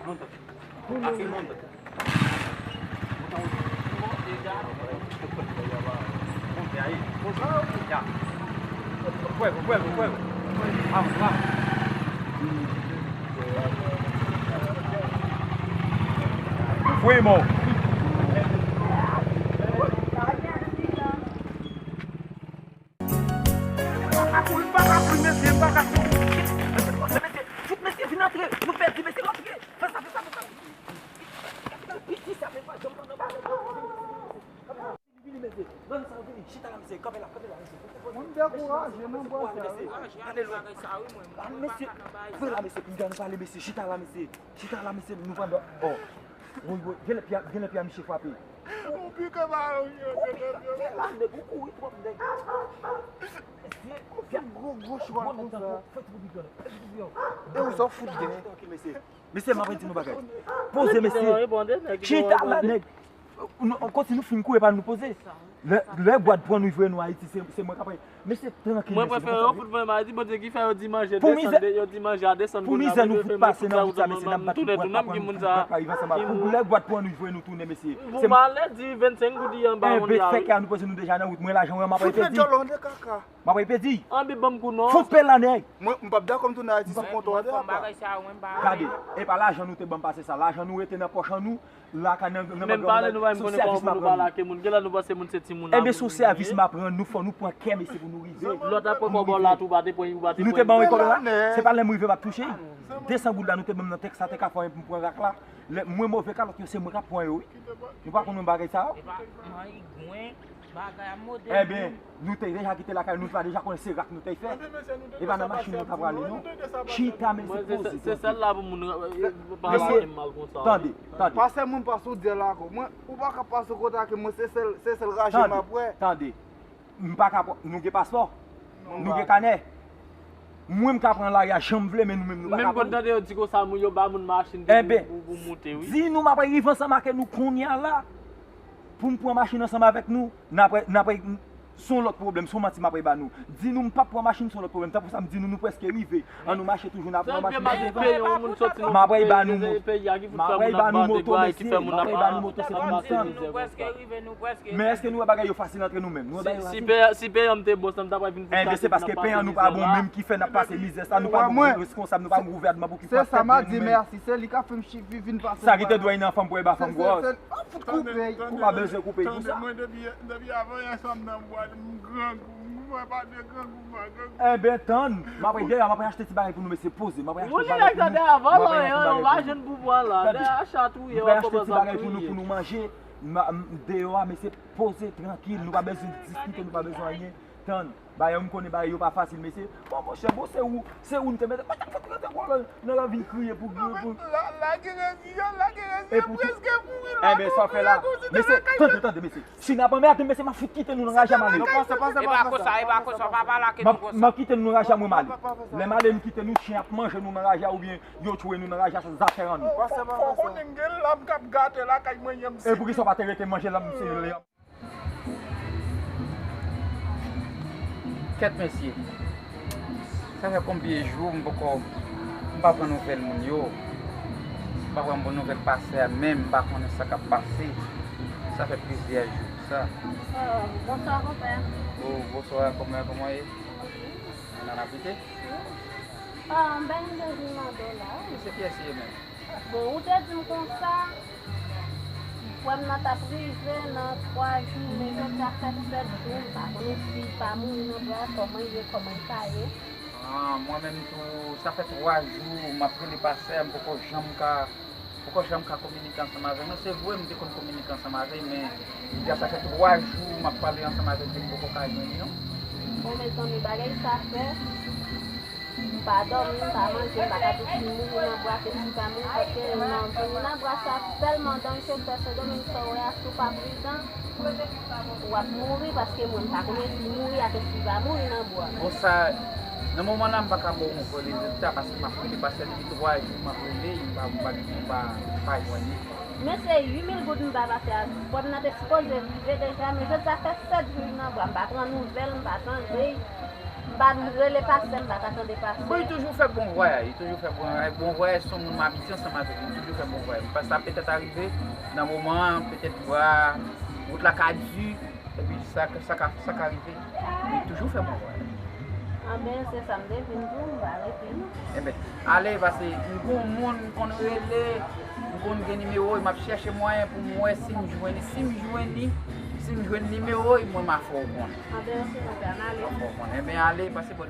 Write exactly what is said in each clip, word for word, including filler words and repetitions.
Monta. Así monta. Monta, monta. Monta ahí. Ya. Fuego, fuego, fuego. Vamos, vamos. Fuimos. Fout mesye vin antre, nou pèdi mesye, rantre. Fè sa, fè sa, fè sa. Piti sa, fè pa janm pran nan balon. Vini, vini, mesye. Donn sa, vini. Chita la, mesye. Kanpe la, kanpe la, mesye. Moun dekouraje nan bwa sa yo. Ale lwen. Mesye, vin la, mesye. Piga nou pale, mesye. Chita la, mesye. Chita la, mesye. Nou pran dò. Oh. Woy, woy. Genlè pye a, genlè pye a misye frape. Ou pike pa yo. Ou pike. Vin la, nèg. Ou kouri twòp, nèg. Mesye, gwo, gwo chwal konsa. Fè ti piblik la. Fè ti piblik la. E ou sa w fout gen? Mesye. Mesye, m ap di nou bagay. Poze, mesye. Chita la, nèg. Nou, konsi nou fin kouri, pa nou poze. Lè, lè gwad pran nou, voye nou Ayiti, se, se mwen k ap. Mesye, trankil, mesye. Mwen prefere yo fout voye m Ayiti, Bondye ki fè yo di manje desann, yo di manje a desann. Pou mizè nou fout pase nan wout sa, mesye, n ap bat pou gwad pa pran nou, pou gwad pa rive ansanm avè nou. Pou lè gwad pran nou, voye nou tounen, mesye. Pou malè di vennsenk goud anba yon lari. Fè kè a nou poze nou deja nan wout, mwen lajan mwen, m ap pedi. M ap pedi. Anbi ban m kou non. Fout pè la nèg. Mwen, m p ap dakò m tounen Ayiti sou kontwa de apa. Gade, e pa lajan nou te ban m pase sa. Lajan nou rete nan pòch an nou, lakay nan, nan bagay. Menm pale nou pa menm konnen kòman pou nou pale ak moun. Genlè nou panse moun se timoun. Enben, se yon sèvis m ap rann nou, fò nou pran kè, mesye, pou nou rive. Lòt ap pran kòb la tou, pa te pran, ou pa te pran. Nou te ban yon kòb la, se pa lè m rive m ap touche. Desan goud la nou te ban m nan tèks la, te ka fè pou m pran rak la. Lè mwen move kalòt yo, se mwen k ap pran yo, wi. Nou pa konn yon bagay sa yo? Epa manigwen. Bagay a modèl. Enben, nou te deja kite lakay, nou pa deja konnen se rak nou te fè. E pa nan machin nou ta prale, non. Chita, mesye, poze. Se sèl la pou moun pa mal konsa. Tande, tande. Pase moun pase ou di la ko. Mwen, ou pa ka pase kote ke mwen se sèl, se sèl raje m ap wè. Tande. M pa ka pran, nou gen paspò? Nou gen kanè? Mwen m ka pran lari a jan m vle, men nou menm nou pa ka pran. Menm kòd tande yo di konsa, moun yo ba moun machin pou, pou, pou moute, wi. Di nou m ap rive ansanm ak nou kounye a la. Pou m pran machin ansanm avèk nou, n ap, n ap, se yon lòt pwoblèm, se yon manti m ap ba nou. Di nou m p ap pran machin, se yon lòt pwoblèm. Tankou sa m di nou, nou prèske rive. An nou mache toujou, n ap pran machin nan devan. M ap ba nou, m ap ba nou moto, mesye, m ap ba nou moto, se pou nou tann. Men èske nou wè bagay yo fasil antre nou menm? Nou wè bagay yo fasil? Si peyi an te bon, sa m ta pral vin. Enben, se paske peyi an nou pa bon menm ki fè n ap pase mizè sa, nou pa bon reskonsab, nou pa bon gouvènman pou ki pa fè nou menm. Se sa m a di, mèsi, se li k ap fè m vin pase. Sa ki te dwe nan fanm pou e ba fanm gwòs. Fout koupe. Ou pa bezwen koupe pou sa. Mwen depi, depi avan yè swa m nan bwa, m grangou, m wè pa de grangou, m pa grangou. Enben, tann, m ap dèyè, m ap achte ti bagay pou nou, mesye, poze. M ap achte ti bagay pou nou. Ou li nèg sa dèyè avan, non, yo, yo pa jwenn pouvwa la. Dèyè a chat ou ye, w ap kòmanse ap kriye. M ap achte ti bagay pou nou, pou nou manje. M, m, deyò a, mesye, poze, trankil. Nou pa bezwen diskite, nou pa bezwen anyen. Tann. Bagay yo, m konnen bagay yo pa fasil, mesye. Bon, monchè, bon, se ou, se ou n te mete. Mwen t ap fèt rete kwa nan, nan ravin kriye pou, pou, pou. La, la gen rezon, la gen rezon, prèske mouri la. Enben, sa w fè la? Mesye, tande, tande, mesye. Si n ap anmède, mesye, m ap fout kite nou nan raje a, m ale. Non, pase, pase, pase. E pa konsa, e pa konsa, pa pale ak nou konsa. M ap kite nou nan raje a, mwen m ale. Lè m ale, m kite nou, chen ap manje nou nan raje a, oubyen yo twoye nou nan raje a, se zafè an nou. Pase, pase. Ou konnen gen lanm k ap gate lakay mwen, menm si. E poukisa w pa te rete manje lanm, se lè. Kèt mesye, sa fè konbyen jou m poko, m pa pran nouvèl moun yo, m pa pran bon nouvèl pastè a menm, m pa konnen sa k ap pase, sa fè plizyè jou sa. Oh, bonswa, konpè. Oh, bonswa, kòman, kòman w ye? Nan n abite? Wi. Ah, m pa gen de vin mande w la, wi. Se kiyès li ye menm? Bon, ou te di m konsa, frè m nan t ap rive nan twa jou, men jodi a fè sèt jou, m pa konnen si l pa mouri nan bwa, kòman l ye, kòman l ka ye. Ah, mwen menm tou, sa fè twa jou, m ap rele pastè a, m poko janm ka, poko janm ka kominike ansanm avè l. Non, se vre, m te konn kominike ansanm avè l, men jodi a sa fè twa jou, m ap pale ansanm avè l, m poko ka jwenn li, non. Bon, mezanmi, bagay sa fè. M pa dòmi, m pa manje, m pa ka di si l mouri nan bwa, ke si l pa mouri, paske nan, nan bwa sa tèlman danje, frè Sendomeng, sa w wè a, si w pa pridan, w ap mouri, paske mwen, m pa konnen si l mouri a, ke si l pa mouri nan bwa. Bon, sa, nan moman la, m pa ka ba w yon vrè rezilta, paske m ap rele pastè depi twa jou, m ap rele, m pa, m pa, m pa, m pa jwenn li. Men se uit mil goud m ba pastè a, frè m nan te sipoze rive deja, men jodi a fè sèt jou li nan bwa, m pa pran nouvèl, m pa tande l. M pa rele pastè, m pa ka tande pastè. Bon, li toujou fè bon vwayaj, li toujou fè bon vwayaj. Bon vwayaj, se yon moun m abitye ansanm avèk li, li toujou fè bon vwayaj. Sa petèt arive nan moman an, petèt vwa wout la ka di, epi sa, sa ka, sa ka rive. Li toujou fè bon vwayaj. Anben, se sa m te vin pou m pa rete non. Enben, ale, pase m gon moun m konn rele, m konn gen nimewo, m ap chèche mwayen pou m wè si m jwenn li. Si m jwenn li, si m jwenn nimewo, mwen m a fè w konnen. Anben, ok, monchè, n ale. M a fè w konnen. Enben, ale, pase bò.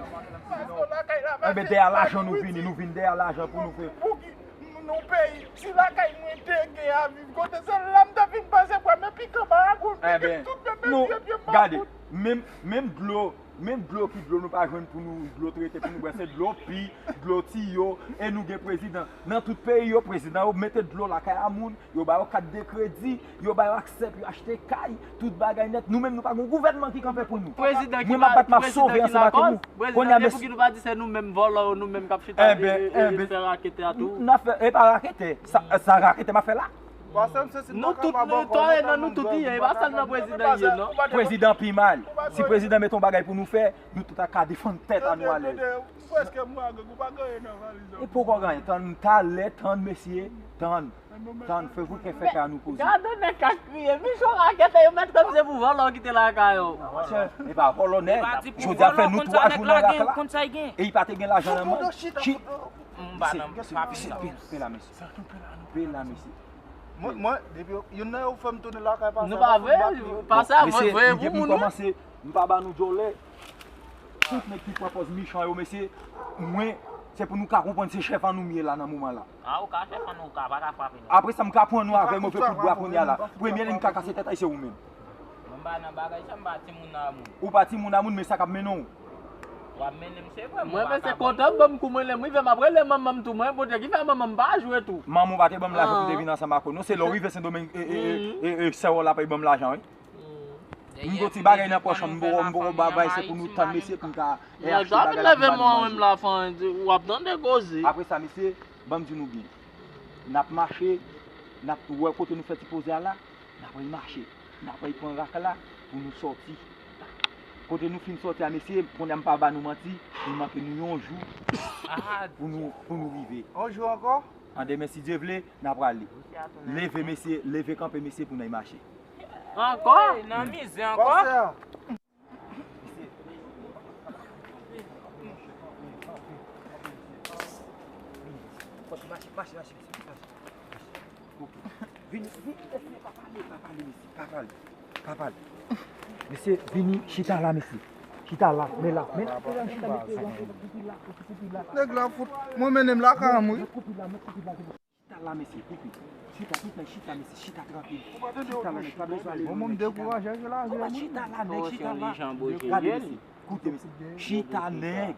Enben, dèyè lajan nou vini, nou vin dèyè lajan pou nou fè. Bouki, nou peyi, si lakay mwen te gen a viv kote, se la m ta fin pase bwa, men pikan maragout, pikan tout, men mesye, pye maragout. Gade, menm, menm dlo, menm dlo ki dlo nou pa jwenn pou nou, dlo trete pou nou bwè, se dlo pi, dlo tiyo, e nou gen prezidan. Nan tout peyi yo, prezidan yo mete dlo lakay a moun, yo ba yo kat de kredi, yo ba yo aksè pou yo achte kay, tout bagay nèt. Nou menm, nou pa gen gouvènman ki kanpe pou nou. Mwen, m ap bat, m ap sove ansanm avèk nou. Kounye a, mesye, pou ki nou pa di se nou menm vòlò yo, nou menm k ap chita e, e, e fè rakete a tou. N ap fè, e pa rakete. Sa, sa rakete m ap fè la. Nou tout, nou, twa e nan nou tout li ye, e pa sèlman prezidan li ye, non. Prezidan pi mal. Si prezidan mete yon bagay pou nou fè, nou tout a ka defann tèt a nou alèz. Ou prèske mwa, ou pa gen anyen nan valiz la. E poko gen anyen, tann talè, tann mesye, tann, tann, fè vout fè kay a nou poze. Gade nèg k ap kriye, Michon rakete, yo mèt kòmsi se pou vòlò ki te lakay yo. Monchè, e pa vòlò nèg. Jodi a fè nou twa jou nan rak la. E li pa te gen lajan nan men. Pe la mesye. Pe la mesye. Mwen, mwen, depi youn nan yo fè m tounen lakay pase. Nou pa vle, pase a, mwen voye pou moun wi. M pa ba nou djòlè. Tout nèg ki pran pòz mechan yo, mesye, mwen, se pou nou ka konprann se chèf an nou m ye la nan moman la. A, ou ka chèf an nou, ou ka, pa ka frape nou. Apre sa, m ka pran nou avè move kout bwa kounye a la. Premye nèg m ka kase tèt a, se ou menm. Mwen m pa nan bagay sa, m pa timoun a moun. Ou pa timoun a moun, men sa k ap mennen w. W ap mennen m, se vre, mwen pa ka ban m kou. Mwen, men se kontan ban m kou, mwen, lè m rive, m ap rele manman m tou, mwen, Bondye ki fè manman m pa jwe tou. Manman w pa te ban m lajan pou m te vin ansanm ak ou, non, se lè w rive Sendomeng, e, e, e, e, sè w la pa ban m lajan, wi. M gon ti bagay nan pòch an, m poko, m poko bay, se pou nou tann mesye pou m ka achte bagay la pou m ba nou manje. W ap tande koze. Apre sa, mesye, ban m di nou byen. N ap mache, n ap wè kote nou fè ti poze a la, n ap al mache, n ap al pran rak la pou nou sòti. Kote nou fin sòti a, mesye, kounye a m pa ba nou manti, li manke nou yon jou pou nou, pou nou rive. Yon jou ankò? An demen, si Dye vle, n a prale. Leve, mesye, leve kanpe, mesye, pou n al mache. Ankò? Hey, nan mizè ankò? Pastè. Mache, mache, mache, mache. Ok. Vini, vini, mesye, pa pale, pa pale, mesye, pa pale, pa pale. Mesye, vini, chita la, mesye. Chita la, men la, men la, men la, chita, mesye, chita la, chita la. Nèg la fout, mwen mennen m lakay m, wi. Chita la, mesye, koupe. Chita, tout nèg chita, mesye, chita trankil. Chita la, nèg, pa bezwen ale lwen, nèg, chita la. Chita la, nèg, chita la. Gade, mesye, koute, mesye. Chita, nèg.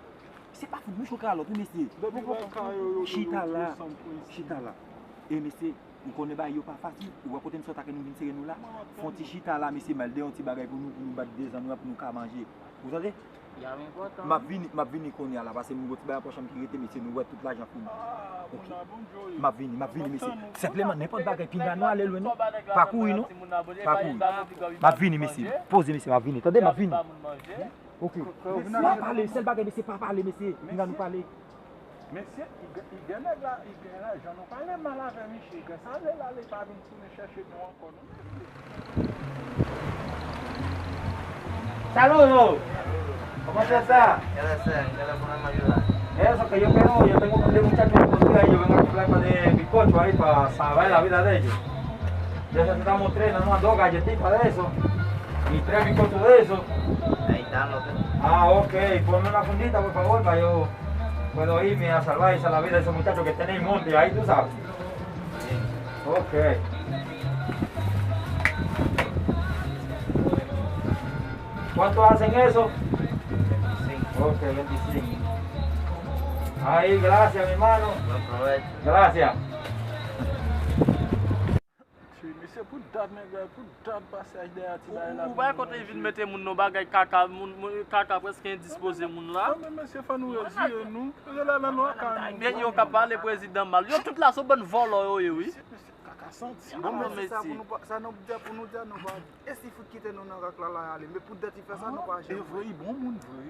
Se pa fout bouch ou kalòt, wi, mesye. Chita la, chita la. E, mesye, ou konnen bagay yo pa fasil. Ou wè kote m sot ak nou vin sere nou la? Fè yon ti chita la, mesye, m al dèyè yon ti bagay pou nou, pou nou bat de zanmi pou nou ka manje. Ou tande? M ap vini, m ap vini kounye a la, paske m gon ti bagay nan pòch mwen ki rete, mesye, nou wè tout lajan fini. Ok. M ap vini, m ap vini, mesye. Senpleman, nenpòt bagay, pinga nou ale lwen, non. Pa kouri, non. Pa kouri. M ap vini, mesye. Poze, mesye, m ap vini. Tande, m ap vini. Ok. Pa pale, sèl bagay, mesye, pa pale, mesye. Pinga nou pale. Mesye, i gen, i gen nèg la, i gen lajan. Nou pale mal avè misye. I gen sa l vle la, li pa vin tounen chèche nou ankò, non. Saludos. ¿Cómo se está? ¿Qué desea? ¿En qué le podemos ayudar? Eso, que yo quiero, yo tengo un par de muchachos escondidos ahí, yo vengo a comprar un par de bizcochos ahí para salvar la vida de ellos. Necesitamos tres, nada más dos galletitas de eso y tres bizcochos de eso. Ahí están los tres. Ah, ok, ponme una fundita, por favor, para yo puedo irme a salvar esa la vida de esos muchachos que están en el monte, ahí tú sabes. Ok. ¿Cuánto hacen eso? Veinticinco. Ok, veinticinco. Ahí, gracias, mi hermano. Buen provecho. Gracias. Mesye, pou dat nèg la, pou dat pasaj dèyè ti bagay la. Ou wè kote li vin mete moun nan bagay kaka, moun, moun, kaka prèske endispoze moun la. Non, men mesye, fò nou reziye nou. Yo la nan nou ka nou. Men yo ka pale prezidan mal. Yo tout la se bann vòlò yo ye, wi. Mesye, mesye, kaka santi. Bon, men se sa pou nou pa, sa nou di pou nou di a, nou pa. E si fout kite nou nan rak la, la ale. Men pou dat li fè sa, nou pa janm. E vre, li bon moun vre.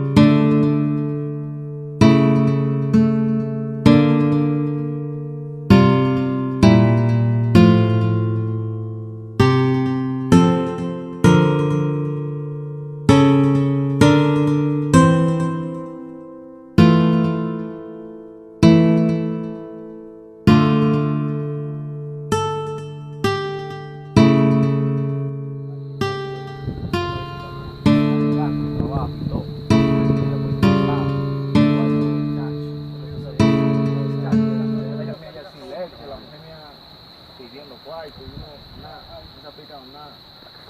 Lo qua, e poi uno, una, una vita, una...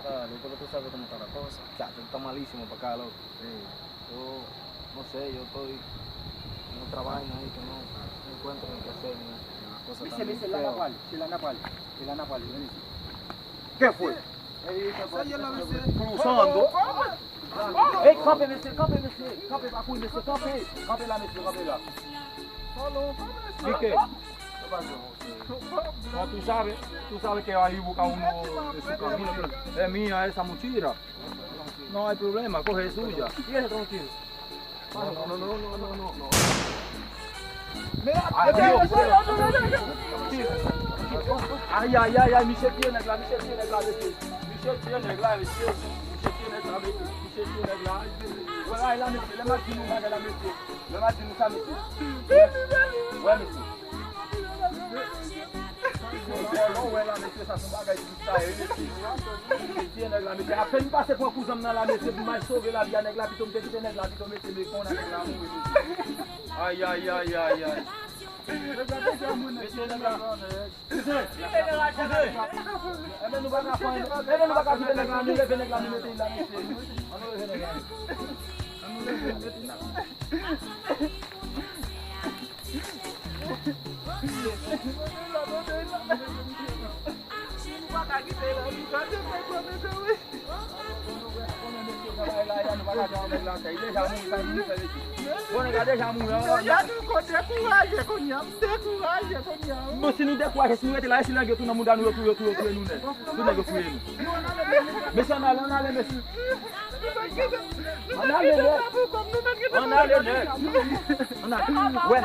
Ah, lo, quello tu sabe come fa la cosa. Cioè, tutta malissimo, pa calo. Eh, io, non so, io poi non travaglio, io no, no encuentro in casa, una cosa... Mesye, mesye, la n ap pale, se la n ap pale, se la n ap pale, vini isi. Ke fwe? Sa ye la, mesye? Cruzando. Ey, kanpe, mesye, kanpe, mesye. Kanpe, pa kouri, mesye, kanpe. Kanpe la, mesye, kanpe la. Pike. Bon, tu sabe, tu sabe que hay buca uno de su camino. Eh, mía, esa mochila. No hay problema, coge suya. Tranquilo. No, no, no, no, no, no, no. Ay, Dios. Ay, ay, ay, ay, misye tiye nèg la, misye tiye nèg la, mesye. Misye tiye nèg la, mesye. Misye tiye nèg la, mesye. Misye tiye nèg la. Wè, ay la, mesye, lè m ap di nou bagay la, mesye. Lè m ap di nou sa, mesye. Wè, mesye. Wè la, mesye, sa se yon bagay ki sa ye, mesye. Mesye, nèg la, mesye, apèn m pase pran kouzen m nan la, mesye, pou m al sove lavi a nèg la, pito m te kite nèg la, pito mesye, me konn a nèg la mouri, mesye. Ay, ay, ay, ay, ay. Mesye, nèg la. Mesye, mesye. Enben, nou pa ka fè anyen. Enben, nou pa ka kite nèg la, nou leve nèg la, nou mete l la, mesye. Ann nou leve nèg la. Ann nou leve l, mete l la. Bon, si nou dekouraje, si nou rete la, e si nèg yo tounen mouda nou, yo touye, yo touye, yo touye nou nèt. Tout nèg yo touye nou. Mesye, ann ale, ann ale, mesye. Ann ale nèt. Ann ale nèt. Ann ale. Wè.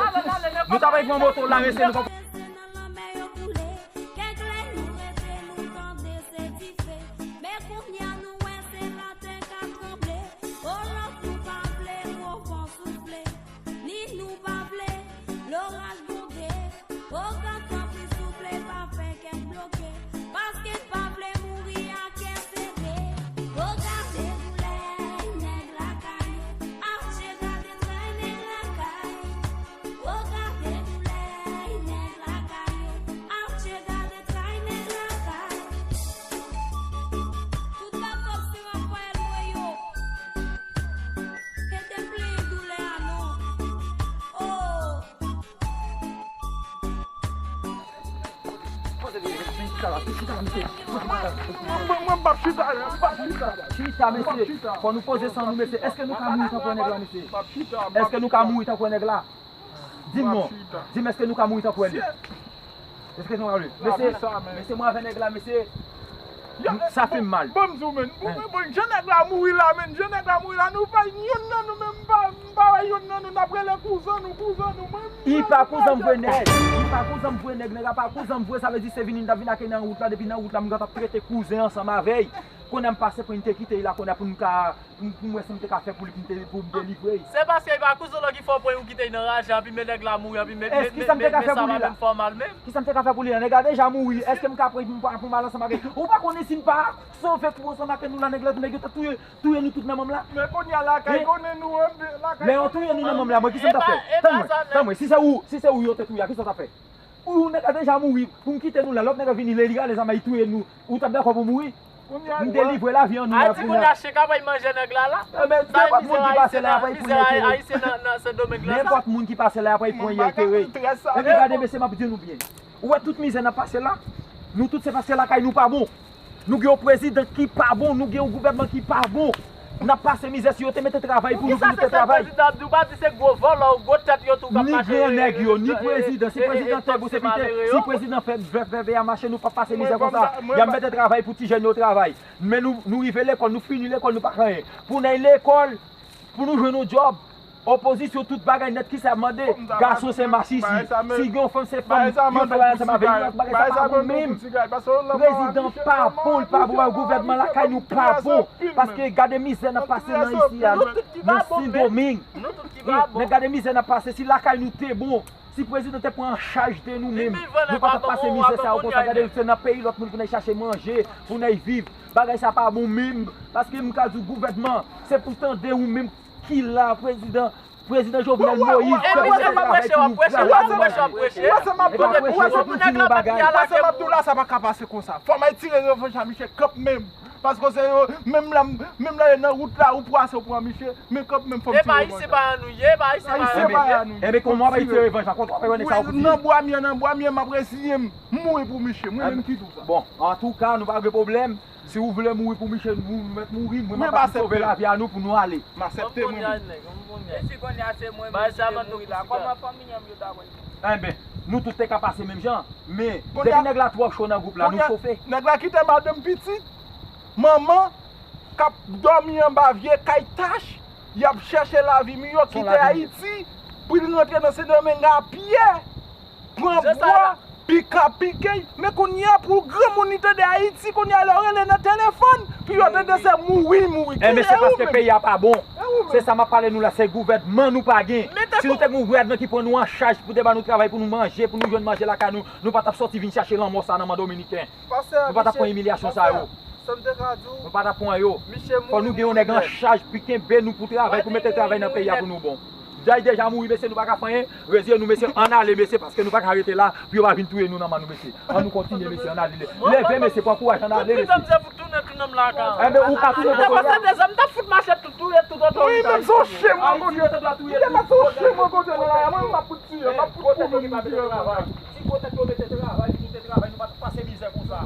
Nou ta bay pran moto la, mesye, nou pa... Nan lanmè yo koule, kè klè nou rete, nou tande se dife. Men kounye a nou wè se latè k ap tranble. O lòt nou pa vle, gwo van soufle. Ni nou pa vle, loraj bonde. O gad, tanpri souple, pa fè kè n bloke. Paske n pa vle mouri a kè sere. O gade doulè nèg lakay yo. Atche gade tray nèg lakay. O gade doulè nèg lakay yo. Atche gade tray nèg lakay. Tout gad kòb se rafaèl mwen yo. Ede m pleye doulè a non. Oh. Mwen, mwen, mwen p ap chita, mwen p ap chita, mwen p ap chita. Chita, mesye. Fò nou poze san nou, mesye. Èske nou ka mouri tankou nèg la, mesye? Èske nou ka mouri tankou nèg la? Di m non. Di m, èske nou ka mouri tankou nèg la? Èske nou ka mouri? Mesye, mesye, mwen avè nèg la, mesye. Sa fè m mal. Bon, m di w, men, bon, men, bon, jan nèg la mouri la, men, jan nèg la mouri la, nou pa, yonn nan nou menm pa, m pa wè yonn nan nou, n ap rele kouzen nou, kouzen nou, men. Li pa kouzen m vre nèt. Li pa kouzen m vre nèg, nèg la pa kouzen m vre, sa vle di se vini m t ap vin ak li nan wout la, depi nan wout la, m t ap trete kouzen ansanm avè l. Kounye a m pase pou n te kite l la, kounye a pou n ka, pou, pou m wè sa m te ka fè pou li, pou m te, pou m delivre l. Se paske li pa kouzen w ki fè w pran yon kite nan raje, anpi men nèg la mouri, anpi men, men, men, men sa pa menm fè w mal menm. Kisa m te ka fè pou li? Nèg la deja mouri. Èske m ka pran pou m pa, pou m al ansanm avè l? Ou pa konnen si m pa sove kou ansanm avè nou la, nèg la, nèg yo ta touye, touye nou tout nan manm la. Men kounye a lakay konnen nou, lakay konnen nou. Lè yo touye nou nan manm la, mwen kisa m ta fè? Tann mwen, tann mwen, si se ou, si se ou yo te touye a, kisa w ta fè? Ou, nèg la deja mouri, pou m kite nou la, lòt nèg la vini, lè li rale zam la, li touye nou, ou t ap dakò pou mouri? M delivre lavi an nou la. Ayiti kounye a, chyen ap manje nèg la la. Nenpòt moun ki pase la, y ap pran yèl tere. Nenpòt moun ki pase la, y ap pran yèl tere. Epi gade, mesye, m ap di nou byen. Ou wè tout mizè n ap pase la? Nou tout se paske lakay nou pa bon. Nou gen yon prezidan ki pa bon, nou gen yon gouvènman ki pa bon. N ap pase mizè, si yo te mete travay pou nou, pou nou te travay. Ou pa di se gwo vòlò, gwo tèt yo tou k ap mache. Ni gran nèg yo, ni prezidan, si prezidan te bon, se pite, si prezidan fè vèvè a mache, nou p ap pase mizè konsa. Y ap mete travay pou ti jèn yo travay. Men nou, nou rive lekòl, nou fini lekòl, nou pa fè anyen. Pou n al lekòl, pou nou jwenn yon djòb, opozisyon, tout bagay nèt, kisa y ap mande? Gason se machisi. Si gen yon fanm, se fanm, yo fè bagay ansanm avè yo, bagay sa pa bon menm. Prezidan pa bon, li pa bon, gouvènman lakay nou pa bon. Paske gade mizè n ap pase nan isi a, nan Sendomeng. Men gade mizè n ap pase, si lakay nou te bon, si prezidan te pran an chaj de nou menm, nou pa t ap pase mizè sa yo konsa. Gade, se nan peyi lòt moun pou n al chache manje, pou n al viv. Bagay sa pa bon menm, paske m ka di w, gouvènman, se pou tande ou menm ki la, prezidan, Prezidan Jovenel Moïse, Epi w wè sa m ap preche, w ap preche, w wè sa m ap preche. Epa preche, se toujou yon bagay. Wè sa m ap di w la, sa pa ka pase konsa. Fò m al tire revanj a misye kanmenm. Paske se yo, menm lè, menm lè nan wout la, ou pwase, ou pran misye, men kanmenm fò m tire revanj. Epa Ayisyen pa an nou ye, epa Ayisyen pa an nou ye. Enben, kòman w ap tire revanj la? Kote w ap wè sa pou tire? Nan bwa m ye, nan bwa m ye, m ap reziye m. M mouri pou misye, mwen menm ki di w sa. Bon, antouka, nou pa gen pwoblèm. Si ou vle mouri pou misye, nou mèt mouri. Mwen, mwen pa sove lavi a nou pou nou ale. M aksepte mwen. Esi kounye a se mwen menm ki te mouri la, kòman fanmi an m yo ta wè? Enben, nou tout te ka pase menm jan. Men, depi nèg la twò cho nan gwoup la, nou chofe. Nèg la kite madanm, pitit, manman, k ap dòmi anba vye kay tach, y ap chèche lavi miyò, kite Ayiti, pou l rantre nan Sendomeng a pye. Pran bwa, pika pike, men kounye a pou granmoun li tande Ayiti, kounye a lè w rele nan telefòn, pou yo tande se mouri, mouri. Enben se paske peyi a pa bon. Se sa m ap pale nou la, se gouvènman nou pa gen. Si nou te gen gouvènman ki pran nou an chaj pou te ba nou travay, pou nou manje, pou nou jwenn manje lakay nou, nou pa t ap sòti vin chache lanmò sa nan men dominiken. Nou pa t ap pran imilyasyon sa yo. Sa m te ka di w. Nou pa t ap pran yo. Misye mouri. Fò nou gen yon nèg an chaj pou kenbe nou pou travay, pou mete travay nan peyi a pou nou bon. Jay deja mouri, mesye, nou pa ka fè anyen. Reziye nou, mesye, ann ale, mesye, paske nou pa ka rete la pou yo pa vin touye nou nan men nou, mesye. Ann nou kontinye, mesye, ann ale. Leve, mesye, pran kouraj, ann ale, mesye. Enben, ou ka tounen kote w la. Dezam t ap fout mache tout touye tout otorite. Wi, men se yon chen mwen konte. Misye pa se yon chen mwen konte nan la, mwen m ap fout tiye, m ap fout kouri, m ap tiye. Si kote yo mete travay, pou nou te travay, nou pa t ap pase mizè konsa.